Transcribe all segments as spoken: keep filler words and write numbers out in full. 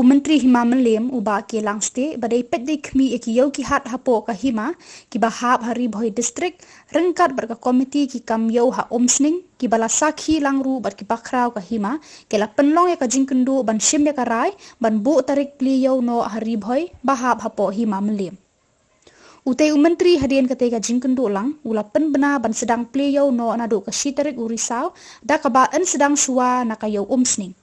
U Myntri Hima Mylliem u Bah K Langstieh ba dei peit dei khmih ïa ki ïew ki hat hapoh ka hima kiba hap ha Ri Bhoi District ryngkat bad ka komiti ki kam ïew ha Umsning kiba la sakhi lang ruh bad ki bakhraw ka hima ki la pynlong ïa ka jingkynduh ban shim ïa ka rai ban buh tarik plie ïew noh ha Ri Bhoi ba hap hapoh Hima Mylliem. Utei u Myntri hadien katei ka jingkynduh lang u la pynbna ban sdang plie ïew noh naduh ka shi tarik u Risaw da kaba yn sdang shuwa na ka ïew Umsning.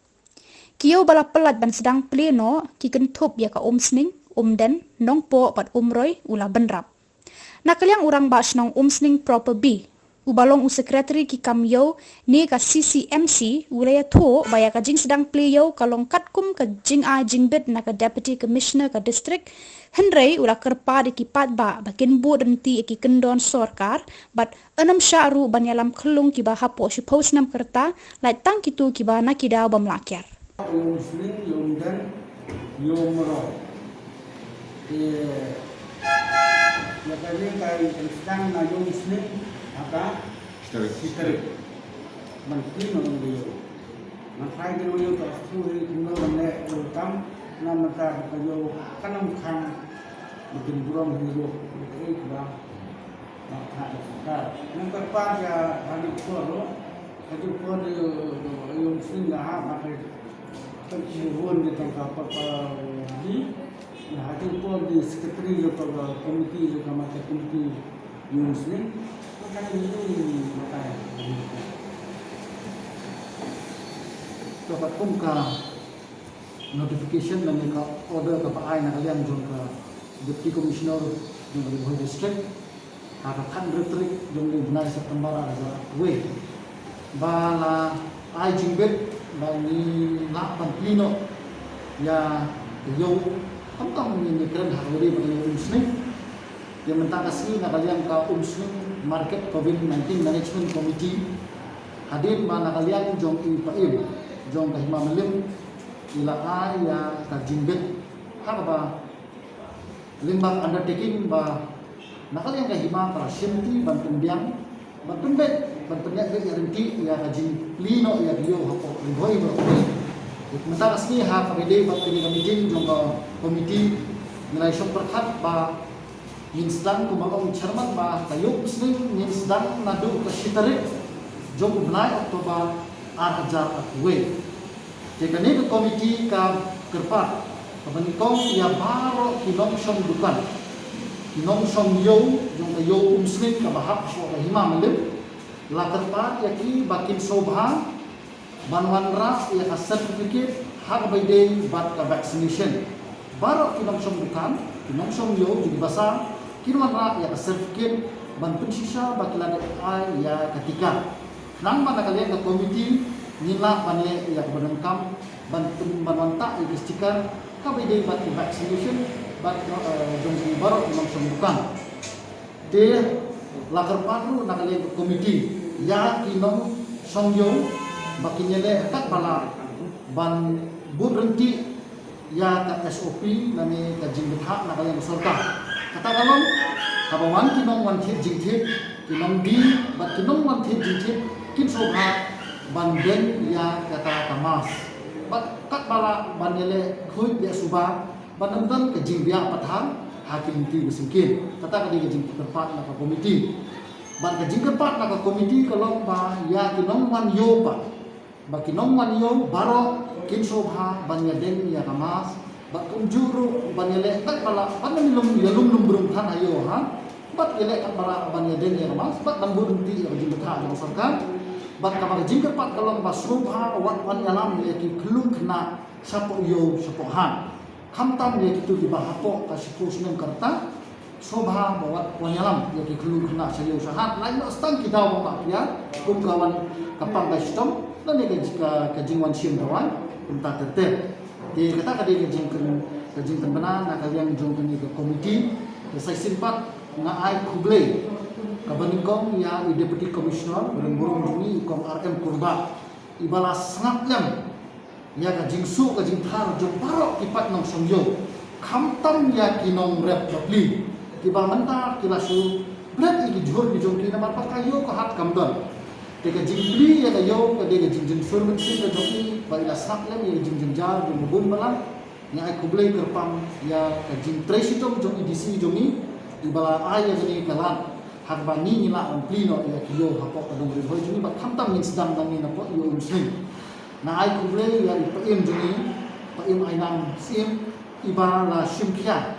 Ki ïew ba la pyllait ban sdang plie noh ki kynthup ïa ka Umsning, Umden, Nongpoh bad Umroi u la bynrap. Na ka liang u Rangbah Shnong Umsning Proper B, uba long u Secretary ki kam ïew ne ka C C M C u la ïathuh ba ïa ka jingsdang plie ïew ka long katkum ka jingai jingbit na ka Deputy Commissioner ka District, hynrei u la kyrpad ïa ki paidbah ba kin buh rynti ïa ki kyndon sorkar bad yn ym shah ruh ban ïalam khyllung kiba hapoh shiphew snem ka rta, lait tang kito kiba na ki daw bym lah kiar. Ïew Umsning, ïew Umden, ïew Umroi. Te ïa kane ka sdang na ïew Umsning ha ka shi tarik. Shi tarik. Ban plie noh ïa u ïew. Ngan tharai ïa u ïew ta shu hi kumno ban leh ïa u tam na mynta ka ïew kan ym khang ba kin burom hi ruh ïa kaei kaba Nang kyrpad ïa ha juh por ruh, ha juh por ïa u Sing Lahap, nang kyrpad ïa u Won, ïa tang ka pa pa di, ïa ha juh por di secretary ïa ka committee, ïa ka market committee ïa u Sing, nang kyrpad ïa u Sing. Ka pat kum ka notification lane ka order kaba ai na ka liang jong ka Deputy Commissioner jong ka Ri Bhoi District ha ka khathynriew tarik jong u bnai September ar hajar arphew wei ba la ai jingbit ba ngin lah ban plie noh ïa ka ïew, khamtam ngin ïakren ha kaba ïadei bad ka ïew Umsning. Te mynta ka sngi na ka liang ka Umsning Market Covid nineteen Management Committee hadien ba na ka liang jong i Paiem jong ka Hima Mylliem i la ai ïa ka jingbit ha kaba lyngba ka undertaking ba na ka liang ka hima ka la shimti ban pynbiang, ban pynbeit, ban pynïaid beit ïa ryntih ïa ka jingplie noh ïa ka ïew hapoh Ri Bhoi baroh kawei. Mynta ka sngi ha kaba ïadei bad kane ka meeting jong ka committee ngi la ïashong pyrkhat ba ngin sdang, kumba ong chairman, ba ka ïew Umsning ngin sdang naduh ka shi tarik jong u bnai October ar hajar arphew wei. Te kane ka committee ka kyrpad kaba nyngkong ïa baroh ki nongshong dukan, ki nongshong ïew jong ka ïew Umsning kaba hap shuwa ka Hima Mylliem, la kyrpad ïa ki ba kin sngewbha ban wanrah ïa ka certificate ha kaba ïadei bad ka vaccination. Baroh ki nongshong dukan, ki nongshong ïew jong ki basa kin wanrah ïa ka certificate ban pynshisha ba ki la dep ai ïa ka tika. Khnang ba na ka liang ka committee ngin lah ban leh ïa kaba donkam ban pyn-, ban wanrah ïa ka sticker kaba ïadei bad ka vaccination bad, eh, jong ki baroh ki nongshong dukan. Te la kyrpad ruh na ka liang ka committee ïa ki nongshong ïew ba kin ïaleh katba lah ban bud ryntih ïa ka S O P lane ka jingbthah na ka liang ka sorkar. Kata ka long, haba wan ki nongwan thied jingthied, ki nongdie bad ki nongwan thied jingthied kin sngewbha ban deng ïa kata ka mask bad katba lah ban ïaleh khuid ïa suba ban ym don ka jingbiah pathar ha ki lynti ba syngkien. Kata ka dei ka jingkyrpad na ka committee. Bad ka jingkyrpad na ka committee ka long ba ïa ki nongwan ïew pat, ba ki nongwan ïew baroh kin sngewbha ban ïadeng ïa ka mask bad kumjuh ruh ban ïaleh katba lah ban ym ïalum, ïalum lum brung than ha ïew ha, bad ïaleh katba lah ban ïadeng ïa ka mask bad ban bud ryntih ïa ka jingbthah jong ka sorkar. Bad kaba ka jingkyrpad ka long ba sngewbha wat wan ïalam ïa ki khyllung khynnah shapoh ïew shapoh hat. Khamtam ïa kito kiba hapoh ka shiphew snem ka rta, sngewbha ba wat wan ïalam ïa ki khyllung khynnah sha ïew sha hat, lait noh tang ki daw ba mah pia kum ka wan ka pang ka shitom lane ka, ka, ka jingwan shim dawai kumta ter ter. Te kata ka dei ka jingkren, ka jingpynbna na ka liang jong kane ka committee. Te sa shisien pat nga ai khublei kaba nyngkong ïa i Deputy Commissioner ba don burom jong ngi, i Kong R M Kurbah, iba la sngap lem ïa ka jingsuk ka jingthar jong baroh ki paid nongshong ïew, khamtam ïa ki nongrep bapli kiba mynta ki la shu bret ïa ki jhur ki jong ki namar ba ka ïew ka hat kam don. Te ka jingplie ïa ka ïew ka dei ka jingjynsur mynsiem ka jong i ba i la sngap lem ïa ka jingjynjar jong ka bun balang. Nga ai khublei kyrpang ïa ka jingtrei shitom jong i DC jong ngi, iba la ai ïa kane ka lad ha kaba ngi ngi lah ban plie noh ïa ki ïew hapoh ka dong Ri Bhoi jong ngi, bad khamtam ngin sdang nangne napoh ïew u snem. Nga ai khublei ïa i Paiem jong ngi, Paiem Ainam Syiem, iba la shim khia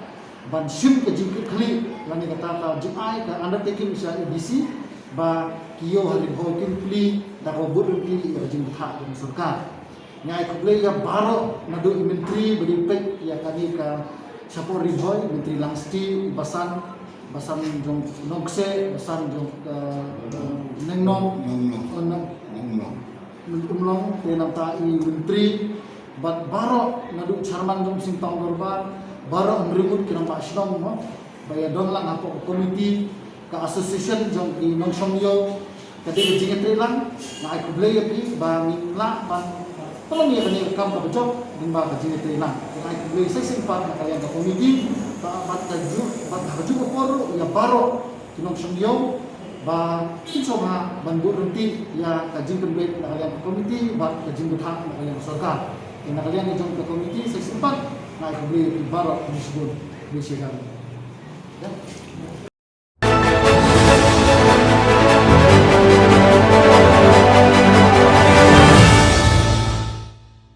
ban shim ka jingkitkhlieh lane kata ka jingai, ka undertaking sha i DC ba ki ïew ha Ri Bhoi kin plie da kaba bud ryntih ïa ka jingbthah jong sorkar. Nga ai khublei ïa baroh, naduh i Myntri ba dei peit ïa kane ka shapoh Ri Bhoi, Myntri Langsti, Basan, Basan jong Nongkseh, Basan jong, eh, Nongnom, Nongnom. Eh, Nong-, Nongnom. Myntri Umlong, te nangta i Myntri, bad baroh, naduh Chairman jong Singtang Dorbar, baroh hynriew ngut ki rangbah shnong, mo, ba ïa don lang hapoh ka komiti, ka association jong ki nongshong ïew, ka dei ka jingïatreilang. Nga ai khublei ïa phi ba ngin lah ban pynlong ïa kane ka kam kaba jop, lyngba ka jingïatreilang. Nga ai khublei sa shisien pat na ka liang ka komiti, ba, bad ka ju-, bad ha kajuh ka por ruh ïa baroh ki nongshong ïew ba kin sngewbha ban bud ryntih ïa ka jingpynbeit na ka liang ka komiti bad ka jingbthah na ka liang ka sorkar. Te na ka liang ka jong ka komiti sa shisien pat nga ai khublei ïa phi baroh, khublei shibun, khublei shihajar. Ya.